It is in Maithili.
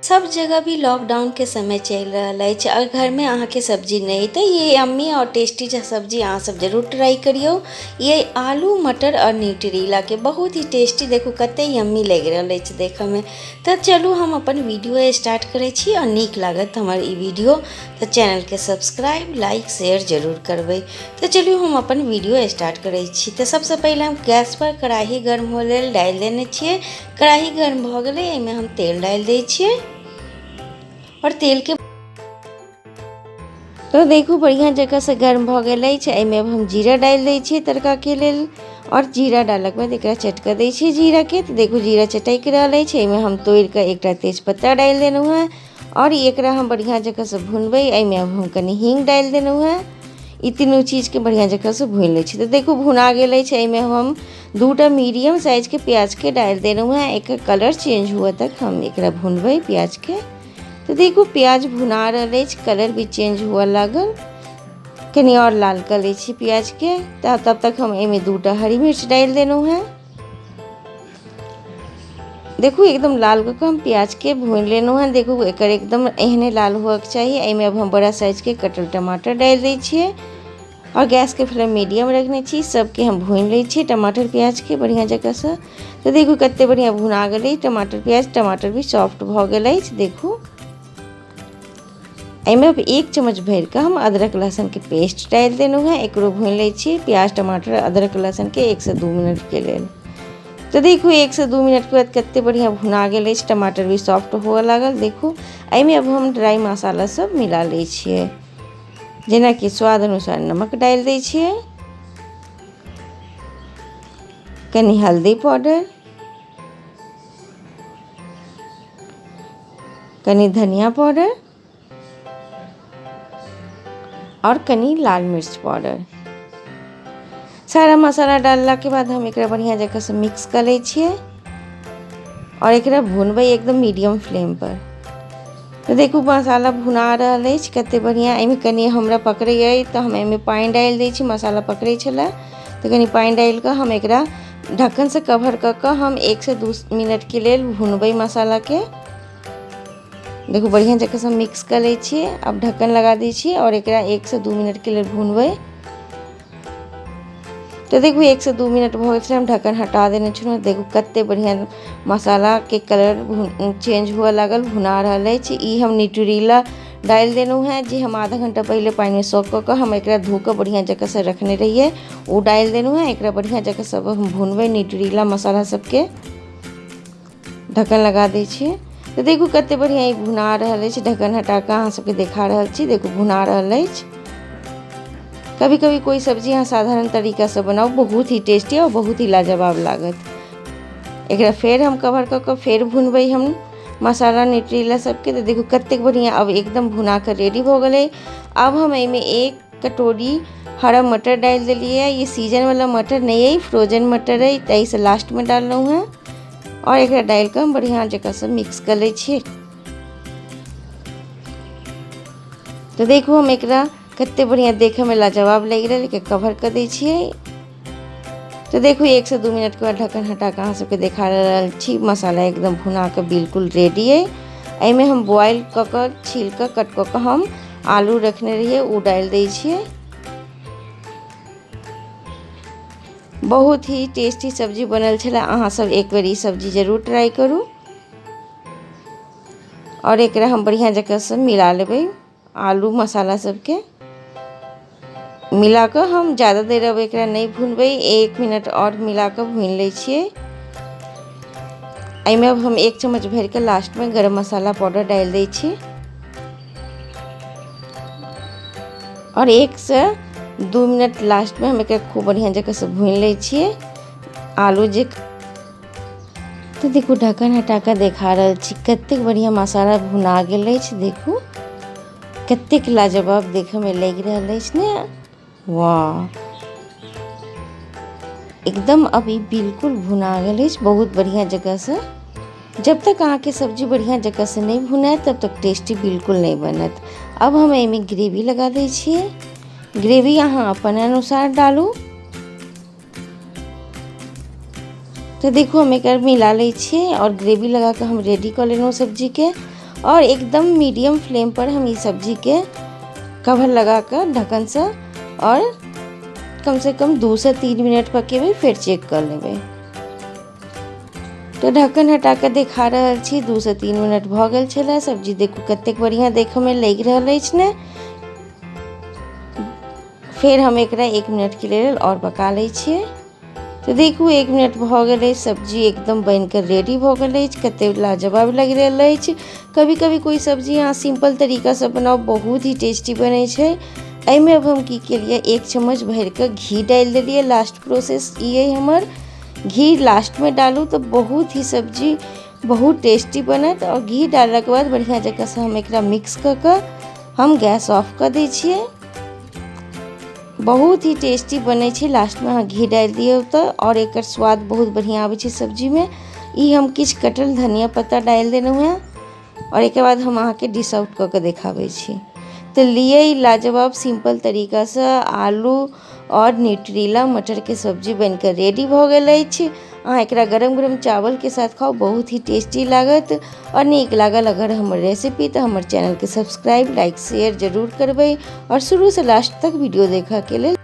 सब जगह भी लॉकडाउन के समय चलि रहल अछि और घर में अहाँके सब्जी नहीं तो ये यम्मी और टेस्टी सब्जी अहाँ सब जरूर ट्राई करियौ। ये आलू मटर और न्यूट्रीला के बहुत ही टेस्टी, देखू कते यम्मी लागि रहल अछि देखऽ में। तो चलू हम अपन वीडियो स्टार्ट करै छी और नीक लागत हमर ई वीडियो तो चैनल के सब्सक्राइब लाइक शेयर जरूर करबै। तो चलू हम अपन वीडियो स्टार्ट करै छी। तो सबसे पहिले हम गैस पर कढ़ाई गर्म होय लेल डालि देने छियै। कढ़ाई गर्म भऽ गेलै, एहिमे हम तेल डालि दै छियै और तेल के तो देखू बढ़िया जगह से गर्म भऽ गेल अछि। एहिमे अब हम जीरा डालि दै छियै तड़का के लेल और जीरा डालक बाद एकरा चटका दै छियै जीरा के। तो देखू जीरा चटकि रहल अछि। एहिमे हम तोड़िकऽ एकटा तेजपत्ता डालि देलहुँ हेँ और एकरा हम बढ़िया जगह से भुनबै। एहिमे अब हम कनि हींग डालि देलहुँ हेँ। ई तीनू चीजके बढ़िया जगह से भुनि लै छी। तो देखू भुना गेल अछि। एहिमे हम दूटा मीडियम साइजके प्याजके डालि देलहुँ हेँ। एकर कलर चेंज हुअ तक हम एकरा भुनबै प्याजके। तो देखू प्याज भुना रहल अछि, कलर भी चेंज हुअ लागल। कनि और लाल कऽ लै छी प्याजके। तब तक हम एहिमे दूटा हरी मिर्च डालि देलहुँ हेँ। देखू एकदम लाल कऽ कऽ हम प्याजके भूनि लेलहुँ हेँ। देखू एकर एकदम एहने लाल हुअके चाही। एहिमे अब हम बड़ा साइजके कटल टमाटर डालि दै छियै और गैसके फ्लेम मीडियम रखने छी। सबके हम भूनि लै छियै टमाटर प्याजके बढ़िआँ जकाँसँ। तऽ देखू कते बढ़िआँ भुना गेलै टमाटर प्याज। टमाटर भी सॉफ्ट भऽ गेल अछि। देखू एहिमे अब 1 चम्मच भरिकऽ हम अदरक लहसुनके पेस्ट डालि देलहुँ हेँ। एकरो भूनि लै छी प्याज टमाटर अदरक लहसुनके 1 से 2 मिनटके लेल। तो देखू 1 से 2 मिनटके बाद कते बढ़िआँ भुना गेल अछि। टमाटर भी सॉफ्ट हुअ लागल। देखू एहिमे अब हम ड्राई मसाला सब मिला लै छियै, जेनाकि स्वाद अनुसार नमक डालि दै छियै, कनि हल्दी पाउडर, कनि धनिया पाउडर और कनि लाल मिर्च पाउडर। सारा मसाला डालला के बाद हम एकरा बढ़िया जगह से मिक्स कर लै छियै और एकरा भुनबै एकदम मीडियम फ्लेम पर। तो देखू मसाला भुना रहल अछि कते बढ़िया। एहिमे कनि हमरा पकड़ै अइ तऽ हम एहिमे पानि डालि दै छी। मसाला पकड़ै छलै तऽ कनि पानि डालि कऽ हम एकरा ढक्कन से कवर कऽ कऽ हम 1 से 2 मिनट के लेल भुनबै मसाला के। देखू बढ़िया जगह से मिक्स कर लै छियै। अब ढक्कन लगा दै छियै और एकरा 1 से 2 मिनट के लेल भुनबै। तो देखू 1 से 2 मिनट भऽ गेल छलै, हम ढक्कन हटा देने छलहुँ। देखू कते बढ़िया मसाला के कलर चेंज हुअ लागल, भुना रहल अछि। ई हम न्यूट्रीला डालि देलहुँ हेँ, जे हम आधा घंटा पहिले पानिमे सोख कऽ कऽ हम एकरा धो कऽ बढ़िया जगह से रखने रहियै, ओ डालि देलहुँ हेँ। एकरा बढ़िया जगह सब हम भुनबै न्यूट्रीला मसाला सबके। ढक्कन लगा दै छियै। तऽ देखू कते बढ़िया ई भुना रहल अछि। ढक्कन हटा कऽ अहाँ सबके देखा रहल छी। देखू भुना रहल अछि। कभी कभी कोई सब्जी अहाँ साधारण तरीका से बनाउ, बहुत ही टेस्टी और बहुत ही लाजवाब लागत। एकरा फेर हम कवर कऽ कऽ फेर भुनबै हम मसाला न्यूट्रीला सबके। तऽ देखू कतेक बढ़िया अब एकदम भुना कऽ रेडी भऽ गेलै। अब हम एहिमे 1 कटोरी हरा मटर डालि देलियै। ये सीजन वाला मटर नहीं है, फ्रोजन मटर है, ताहिसँ लास्टमे डाललहुँ हेँ। और एकरा डालि कऽ हम बढ़िया जकाँ से मिक्स कऽ लै छियै। तऽ देखू हम एकरा कते बढ़िया देखैमे लाजवाब लागि रहल, एकरा कवर कऽ दै छियै। तऽ देखू 1 से 2 मिनटके बाद ढक्कन हटा कऽ अहाँ सबके देखा रहल छी मसाला एकदम भुना कऽ बिल्कुल रेडी अइ। एहिमे हम बॉयल कऽ कऽ छील कऽ कट कऽ कऽ हम आलू रखने रहियै, ओ डालि दै छियै। बहुत ही टेस्टी सब्जी बनल छलै। अहाँ सब एक बेर ई सब्जी जरूर ट्राई करू। और एकरा हम बढ़िया जगह से मिला लेबै आलू मसाला सबके मिला कऽ। हम ज़्यादा देर अब एकरा नहीं भुनबै, 1 मिनट और मिला कऽ भुनि लै छियै। एहिमे अब हम 1 चम्मच भरि कऽ लास्टमे गरम मसाला पाउडर डालि दै छी और 1 से 2 मिनट लास्टमे हम एकरा खूब बढ़िया जगह से भुनि लै छियै आलू जे। तऽ देखू ढक्कन हटा कऽ देखा रहल छी कतेक बढ़िया मसाला भुना गेल अछि। देखू कतेक लाजवाब देखैमे लागि रहल अछि ने, वाह एकदम अभी बिल्कुल भुना गेल अछि बहुत बढ़िया जगह से। जब तक अहाँके सब्जी बढ़िया जगह से नहीं भुनायत तब तक टेस्टी बिल्कुल नहीं बनत। अब हम एहिमे ग्रेवी लगा दै छियै। ग्रेवी अहाँ अपन अनुसार डालू। तो देखू हम एकरा मिला लै छियै और ग्रेवी लगा कऽ हम रेडी कऽ लेलहुँ सब्जीके। आओर एकदम मीडियम फ्लेम पर हम ई सब्जीके कवर लगा कऽ ढक्कनसँ आओर कमसँ कम 2 से 3 मिनट पकेबै, फेर चेक कऽ लेबै। तऽ ढक्कन हटा कऽ देखा रहल छी, 2 से 3 मिनट भऽ गेल छलै। सब्जी देखू, कतेक बढ़िआँ देखऽमे लागि रहल अछि ने? फेर हम एकरा 1 मिनटके लेल आओर पका लै छियै। तऽ देखू, 1 मिनट भऽ गेल अछि, सब्जी एकदम बनि कऽ रेडी भऽ गेल अछि। कतेक लाजवाब लागि रहल अछि! कभी कभी कोइ सब्जी अहाँ सिम्पल तरीकासँ बनाउ, बहुत ही टेस्टी बनै छै। एहिमे अब हम की केलियै? 1 चम्मच भरि कऽ घी डालि देलियै। लास्ट प्रोसेस ई अइ हमर। घी लास्टमे डालू तऽ बहुत ही सब्जी बहुत टेस्टी बनत। आओर घी डाललाके बाद बढ़िआँ जकाँसँ हम एकरा मिक्स कऽ कऽ हम गैस ऑफ कऽ दै छियै। बहुत ही टेस्टी बनै छै। लास्टमे अहाँ घी डालि दियौ तऽ आओर एकर स्वाद बहुत बढ़िआँ आबै छै सब्जीमे। ई हम किछु कटल धनिया पत्ता डालि देलहुँ हेँ आओर एकर बाद हम अहाँके डिश आउट कऽ कऽ देखाबै छी। तऽ लिअ, ई लाजवाब सिम्पल तरीकासँ आलू आओर न्यूट्रीला मटरके सब्जी बनिकऽ रेडी भऽ गेल अछि। अहाँ एकरा गरम गरम चावलके साथ खाउ, बहुत ही टेस्टी लागत। आओर नीक लागल अगर हमर रेसिपी तऽ हमर चैनलके सब्सक्राइब, लाइक, शेयर जरूर करबै आओर शुरूसँ लास्ट तक वीडियो देखऽके लेल